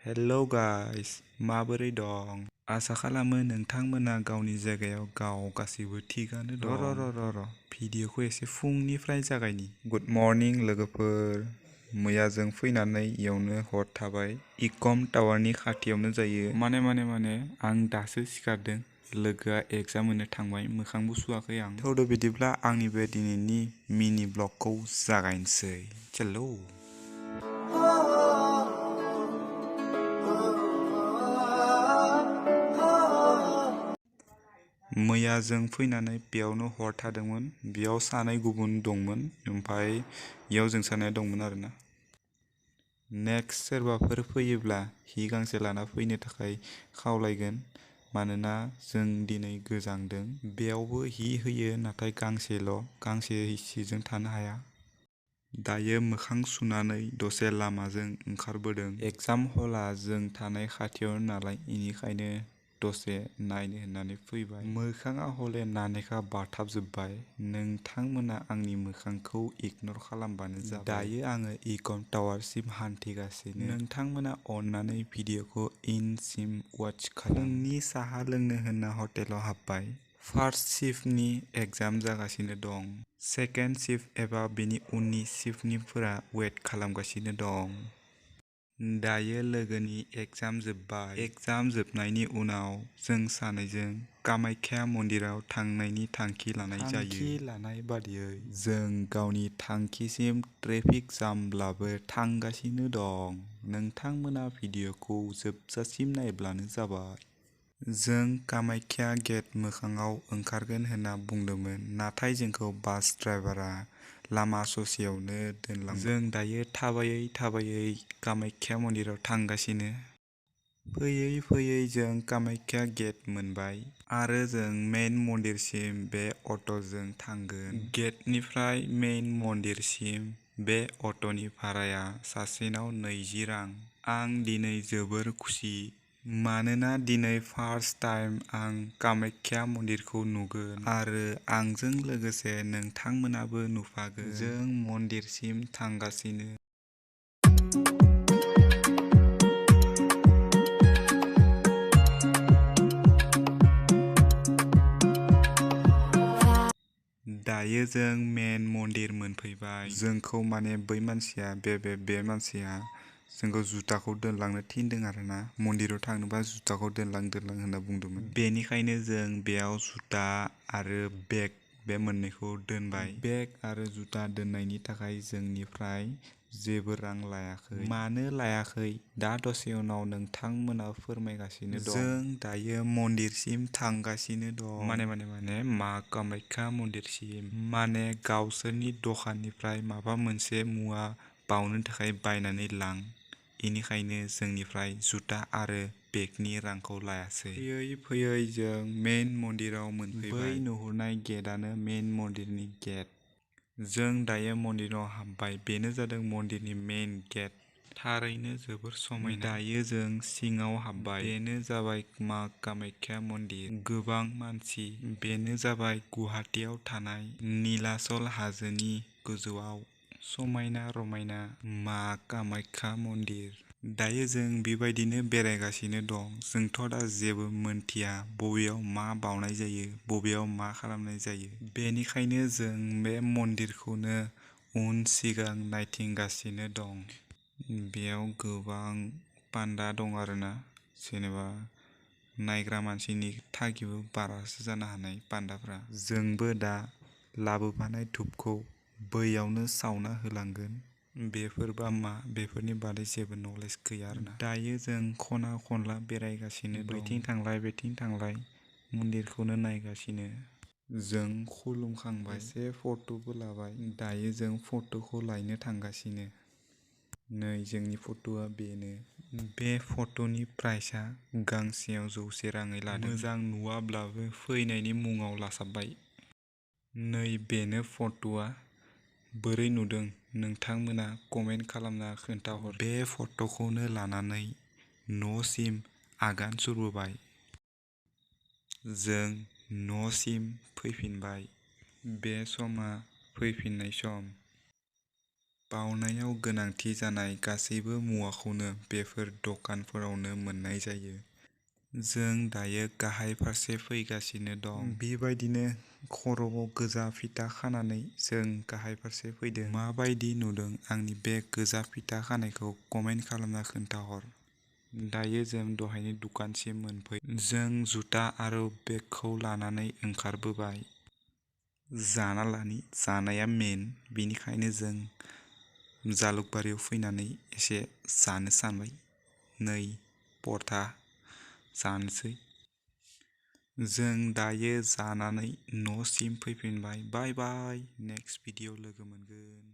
Hello guys, माबोरै दं? आसा खालामो नोंथांमोना गावनि जायगायाव गासिबो थिगानो दं। र' भिडिअखौ एसे फुंनिफ्राय जागायनि। गुड मर्निं लोगोफोर। मैया जों फैनानै इयावनो हर थाबाय। इकम टावारनि खाथियावनो जायो। माने आं दासो सिखारदों। लोगोआ एग्जाम होनो थांबाय, मोखांबो सुवाखै आं। थौदो बिदिब्ला आंनि बे दिनैनि मिनि ब्लगखौ जागायनोसै। चलो। मैया जों फैनानै बेयावनो हर थादोंमोन। बेयाव सानै गुबुन दंमोन, ओमफ्राय इयाव जों सानैया दंमोन आरोना। नेक्स्ट सोरबाफोर फैयोब्ला हि गांसे लाना फैनो थाखाय खावलायगोन, मानोना जों दिनै गोजांदों। बेयावबो हि होयो, नाथाय गांसे हिजों थानो हाया। दायो मोखां सुनानै दसे लामाजों ओंखारबोदों। एग्जाम हला जों थानाय खाथियावनो नालाय, इनिखायनो दसे नायनो होननानै फैबाय। मोखाङा हले नानेखा बाथाबजोब्बाय। नोंथांमोना आंनि मोखांखौ इगनर खालामबानो जाबाय। दायो आङो इकम टावारसिम हान्थिगासिनो। नोंथांमोना अननानै भिडिअखौ इनसिम वाच खालाम। फुंनि साहा लोंनो होनना हटेलाव हाबबाय। फार्स्ट शिफ्टनि एग्जाम जागासिनो दं। सेकेन्ड शिफ्ट एबा बेनि उननि शिफ्टनिफोरा वेट खालामगासिनो दं। दायो लोगोनि एग्जाम जोब्बाय। एग्जाम जोबनायनि उनाव जों सानैजों कामाख्या मन्दिराव थांनायनि थांखि लानाय जायो। थांखि लानाय बादियै जों गावनि थांखिसिम ट्रेफिक जामब्लाबो थांगासिनो दं। नोंथांमोना भिडिअखौ जोबजासिम नायब्लानो जाबाय। जों कामाख्या गेट मोखाङाव ओंखारगोन होनना बुंदोंमोन, नाथाय जोंखौ बास ड्राइभारा लामा ससेयावनो दोनलांबाय। जों दायो थाबायै कामाख्या मन्दिराव थांगासिनो। फैयै जों कामाख्या गेट मोनबाय आरो जों मेइन मन्दिरसिम बे अट'जों थांगोन। गेटनिफ्राय मेइन मन्दिरसिम बे अट'नि भाराया सासेनाव 20 रां। आं दिनै जोबोर खुसि, मानोना दिनै फार्स्ट टाइम आं कामाख्या मन्दिरखौ नुगोन आरो आंजों लोगोसे नोंथांमोनाबो नुफागोन। जों मन्दिरसिम थांगासिनो। दायो जों मेइन मन्दिर मोनफैबाय। जोंखौ माने बै मानसिया बे मानसिया जोंखौ जुथाखौ दोनलांनो थिनदों आरोना। मन्दिराव थांनोबा जुथाखौ दोनलां होनना बुंदोंमोन। बेनिखायनो जों बेयाव जुथा आरो बेग बे मोननैखौ दोनबाय। बेग आरो जुथा दोननायनि थाखाय जोंनिफ्राय जेबो रां लायाखै। मानो लायाखै दा दसे उनाव नोंथांमोना फोरमायगासिनो दं। जों दायो मन्दिरसिम थांगासिनो दं। माने मा कामाख्या मन्दिरसिम। माने गावसोरनि दखाननिफ्राय माबा मोनसे मुवा बावनो थाखाय बायनानै लां। इनिखायनो जोंनिफ्राय जुथा आरो बेगनि रांखौ लायासै। फैयै जों मेइन मन्दिराव मोनफैबाय। बै नुहुरनाय गेटआनो मेइन मन्दिरनि गेट। जों दायो मन्दिराव हाबबाय। बेनो जादों मन्दिरनि मेइन गेट। थारैनो जोबोर समायना। दायो जों सिङाव हाबबाय। बेनो जाबाय मा कामाख्या मन्दिर। गोबां मानसि। बेनो जाबाय गुवाहाटीयाव थानाय नीलाचल हाजोनि गोजौआव समायना रमायना मा कामाख्या मन्दिर। दायो जों बेबायदिनो बेरायगासिनो दं। जोंथ' दा जेबो मोनथिया बबेयाव मा बावनाय जायो, बबेयाव मा खालामनाय जायो। बेनिखायनो जों बे मन्दिरखौनो उन सिगां नायथिंगासिनो दं। बेयाव गोबां पान्डा दं आरोना, जेनेबा नायग्रा मानसिनि थाखायबो बारासो जानो हानाय पान्डाफ्रा। जोंबो दा लाबोफानाय धुपखौ बैयावनो सावना होलांगोन। बेफोरबा मा, बेफोरनि बादै जेबो नलेज गैया आरोना। दायो जों खना खनला बेरायगासिनो दं। बैथिं थांलाय बैथिं थांलाय मन्दिरखौनो नायगासिनो। जों खुलुमखांबाय, एसे फट'बो लाबाय। दायो जों फट'खौ लायनो थांगासिनो। नै जोंनि फट'आ बेनो। बे फट'नि प्राइसआ गांसेयाव 100 राङै लादों। मोजां नुवाब्लाबो फैनायनि मुङाव लासाबबाय। नै बेनो फट'आ। बोरै नुदों नोंथांमोना कमेन्ट खालामना खोन्थाहर। बे फट'खौनो लानानै न'सिम आगान सुरबोबाय। जों न'सिम फैफिनबाय। बे समा फैफिननाय सम। बावनायाव गोनांथि जानाय गासैबो मुवाखौनो बेफोर दखानफोरावनो मोननाय जायो। जों दायो गाहाय फारसे फैगासिनो दं। बेबायदिनो खर'आव गोजा फिथा खानानै जों गाहाय फारसे फैदों। माबायदि नुदों आंनि बे गोजा फिथा खानायखौ कमेन्ट खालामना खोन्थाहर। दायो जों दहायनि दुखानसिम मोनफै। जों जुथा आरो बेगखौ लानानै ओंखारबोबाय। जानाया मेन, बेनिखायनो जों जालुकबारियाव फैनानै एसे जानो सानबाय। नै परथा जानोसै। जों दायो जानानै न'सिम फैफिनबाय। बाय बाय, नेक्स्ट भिडिअ लोगो मोनगोन।